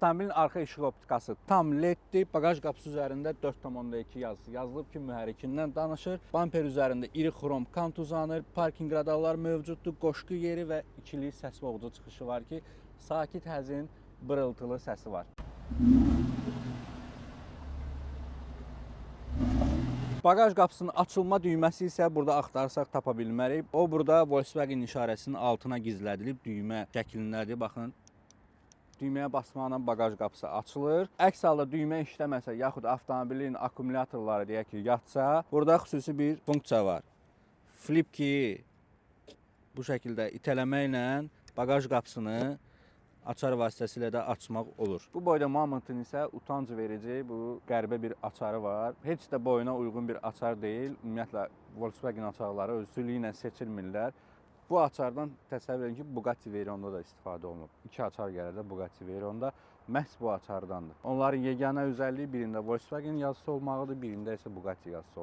Avtomobilin arxa işıq optikası tam LED-dir. Baqaj qapısı üzərində 4,2 yazısı yazılıb ki, mühərrikindən danışır. Bamper üzərində iri xrom kant uzanır. Parkinq radarlar mövcuddur. Qoşqu yeri və ikili səs boğucu çıxışı var ki, sakit, həzin, bırıltılı səsi var. Baqaj qapısının açılma düyməsi isə burada axtarsaq tapa bilmərik. O burada Volkswagen işarəsinin altına gizlədilib düymə şəklindədir. Baxın, düyməyə basmaqla baqaj qapısı açılır. Əks halda düymə işləməsə, yaxud avtomobilin akkumulyatorları deyək ki, yatsa, burada xüsusi bir funksiya var. Flip key bu şəkildə itələməklə baqaj qapısını açar vasitəsilə də açmaq olur. Bu boyda Mamontun isə utanc verici bu qəribə bir açarı var. Heç də boyuna uyğun bir açar deyil. Ümumiyyətlə Volkswagen açarları özlüyü ilə seçilmirlər. Bu açardan təsəvvür edin ki, Bugatti Veyron'da da istifadə olunub. İki açar gəlir də Bugatti Veyron'da məhz bu açardandır. Onların yeganə özəlliyi birində Volkswagen yazısı olmağıdır, birində isə Bugatti yazısı olmağıdır.